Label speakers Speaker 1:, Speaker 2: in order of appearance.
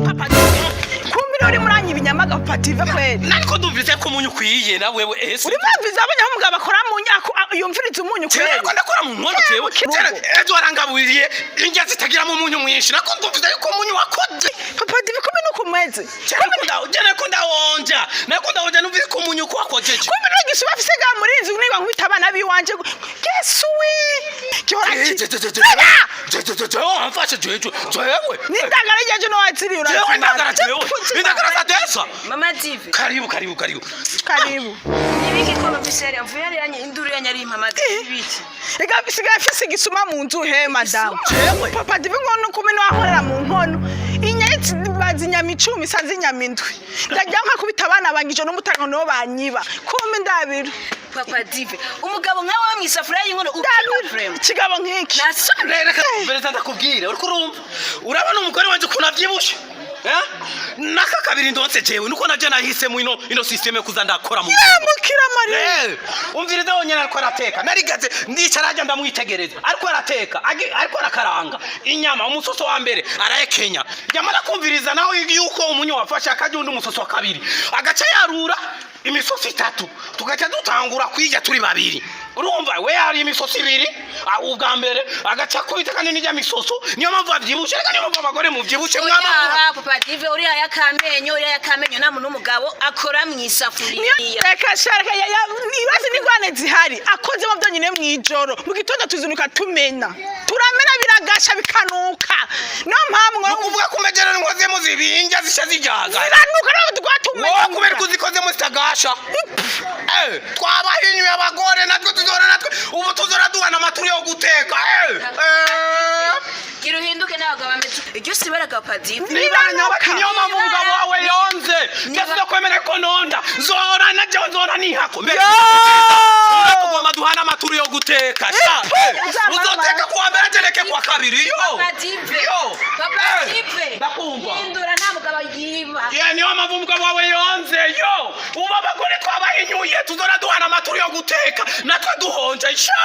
Speaker 1: Papa, kumbe uri muranyiba inyama gapative kweli.
Speaker 2: Nariko ndumvise ko umunyu ukwiye na wewe ese.
Speaker 1: Uri mwumviza abonye aho umugabo akora mu nyako yumviriza umunyu
Speaker 2: Jewe
Speaker 1: kweli.
Speaker 2: nariko ndakora mu nkono jewe.
Speaker 1: Kera-
Speaker 2: Kera ejo warangaburiye indya zitagiramo umunyu mwinshi, nako ndumvise yuko umunyu wakoze.
Speaker 1: Papa Divi, kumbe nuko umeze.
Speaker 2: Jewe nariko ndawonja, nariko ndawonja, numvise ko umunyu ko wakojeje.
Speaker 1: Kumbe n'igisuma afise ga muri inzu niba nkubita abana biwanje. Yesu we! Gihora ki?
Speaker 2: Jewe wamfashe jewe jewe.
Speaker 1: N'indagara ryaje no waziriye.
Speaker 2: Jewe indagara, jewe indagara za desa.
Speaker 3: Mama Dive,
Speaker 2: Karibu, karibu, karibu.
Speaker 1: Karibu.
Speaker 3: Nibiki ko numvise yari mvuye yari yanyu induru yanyu ari impamagaye ibiki?
Speaker 1: Ega bisigaye afise igisuma mu nzu he madamu.
Speaker 2: Jewe.
Speaker 1: Papa Divi ngo nuko umene wankorera mu nkono. Inyatsi bazi inyama 10 isanze inyama 7. Ndagira nkakubita abana bangije n'umutanga nibo banyiba. Kumbe ndabira.
Speaker 3: Papa Dive, umugabo nkawe mu isafuriya y'inkono
Speaker 1: Ndabira. Ikigabo nk'iki.
Speaker 3: Nasoni.
Speaker 2: Reka Bereza ndakubwire, uriko urumva, urabona umugore wanje ukuntu avyibushe. Eh? Naka kabiri ndonse jewe nuko naje nahisemo ino system yo kuza ndakora mu
Speaker 1: Yamukira Mariya.
Speaker 2: Eh, umviriza, wonyene ariko arateka, narigaze ndicara hajya ndamwitegereza ariko arateka, ariko arakaranga inyama, umusoso wa mbere arayekenya, yamara kumviriza nawe yuko umunyu wafashe, akajya undi umusoso wa kabiri, agaca yarura imisoso itatu, tugaca dutangura kwirya turi babiri. Urumva we hari imisoso ibiri, ubwa mbere agaca akubita kandi n'ijya misoso. Niyo mpamvu avyibushe. Reka niyo mpamvu abagore muvyibushe mwama.
Speaker 3: Oya, Papa Dive, uriya yakamenyo, uriya yakamenyo nta muntu w'umugabo akora mu isafuriya.
Speaker 1: Reka shareka ibibazo n'ingwane zihari akozemo byonyine mu ijoro, mu gitondo tuzinuka tumena, turamena, biragasha bikanuka. Niyo mpamvu ngo
Speaker 2: Ni ukuvuga ko umejero nkozemo zibinja zisha zijaga.
Speaker 1: Ziranuka nawe twatumenya.
Speaker 2: Wowe kubera ko uzikozemo zitagasha. Twabahinyuye abagore, natwe tuzora, natwe ubu tuzora duhana amaturu yo guteka. Eh.
Speaker 3: Gira uhinduke n'abagabo bameze. Iryo si ibara Papa Dive.
Speaker 2: Nibara nyabaki, niyo mpamvu umugabo wawe yonze.
Speaker 3: Niba-
Speaker 2: Ndetse kwemera ko nonda nzora na jewe nzora nihako mbere tugomba duhana amaturu yo guteka sha. Uzoteka kuwa mbere atereke kuwa kabiri yo.
Speaker 3: Papa Dive.
Speaker 2: Yo.
Speaker 3: Papa
Speaker 2: Eh,
Speaker 3: Dive.
Speaker 2: Ndakumva.
Speaker 3: Hindura, nta mugabo yiba.
Speaker 2: Ye, niyo mpamvu umugabo wawe yonze yo. Ubu abagore twabahinyuye, tuzora duhana amaturu yo guteka natwe duhonje sha.